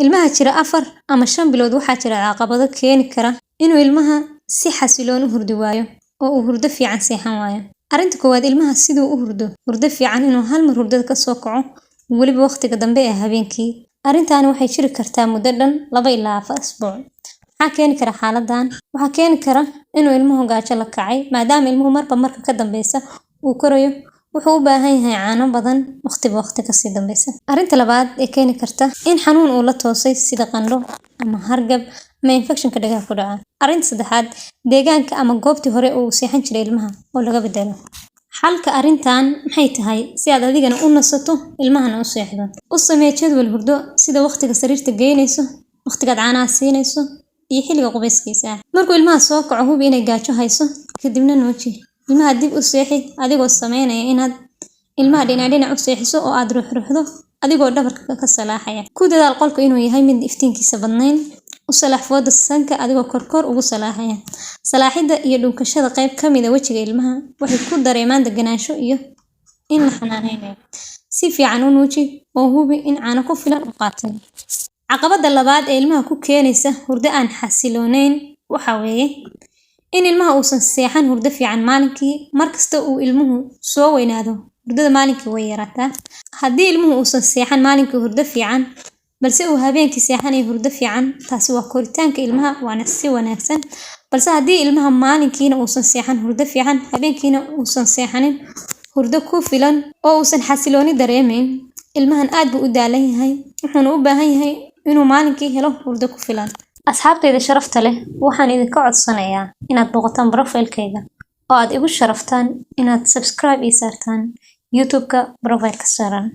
Ilmaha jira 4 ama 5 bilood, waxaa jira caqabado keeni kara inuu ilmaha si xasiloon u hurdi waayo oo uu hurdo fiican seexan waayo. Arrinta koowaad, ilmaha siduu u hurdo hurdo fiican inuu hal mar hurdada kasoo kaco, weliba waqtiga dambe ee habeenkii. Arrintaani waxay jiri kartaa muddo dhan 2 ilaa 4 asbuuc. Maxaa keeni kara xaaladan? Waxaa keeni kara inuu ilmuhu gaajo la kacay, maadaama ilmuhu marba marka ka dambeysa uu korayo, wuxuu u baahan yahay caano badan waqtiba waqti kasii dambeysa. Arrinta labaad ee keeni karta, in xanuun uu la toosay, sida qandho ama hargab ama infection ka dhagaha ku dhaca. Arrinta saddexaad, deegaanka ama goobtii hore uu seexan jiray ilmaha oo laga bedelo. Xalka arrintan maxay tahay si aad adigana u nasato, ilmahana u seexdo? U samee jadwal hurdo, sida waqtiga sariirta geynayso, waqtigaad caanaha siinayso iyo xilliga qubayskiisa. Markuu ilmaha soo kaco, hubi inay gaajo hayso, kadibna nuuji ilmaha. Dib u seexi adigoo sameynaya inaad ilmaha dhinac dhinac u seexiso oo aad ruxruxdo adigoo dhabarka ka salaaxaya. Ku dadaal qolka inuu yahay mid iftiinkiisa badnayn. U salaax fooda sanka adigoo korkor ugu salaaxaya. Salaaxidda iyo dhunkashada qayb ka mid ah wejiga ilmaha waxay ku dareemaan deganaansho iyo in la xanaaneynayo. Si fiican u nuuji oo hubi in caano ku filan u qaatay. Caqabadda labaad ee ilmaha ku keenaysa hurdo aan xasiloonayn waxa weeye in ilmaha uusan seexan hurdo fiican maalinkii. Markasta uu ilmuhu soo weynaado, hurdada maalinkii way yaraataa. Haddii ilmuhu uusan seexan maalinkii hurdo fiican, balse uu habeenkii seexanayo hurdo fiican, taasi waa koritaanka ilmaha, waana si wanaagsan. Balse haddii ilmaha maalinkiina uusan seexan hurdo fiican, habeenkiina uusan seexanin hurdo ku filan oo uusan xasilooni dareemeyn, ilmahan aad buu u daalan yahay, wuxuuna u baahan yahay inuu maalinkii helo hurdo ku filan. Asxaabtayda sharafta leh, waxaan idinka codsanayaa inaad booqataan profile kayga oo aad igu sharaftaan inaad subscribe ii saartaan YouTube-ka profile ka saaran.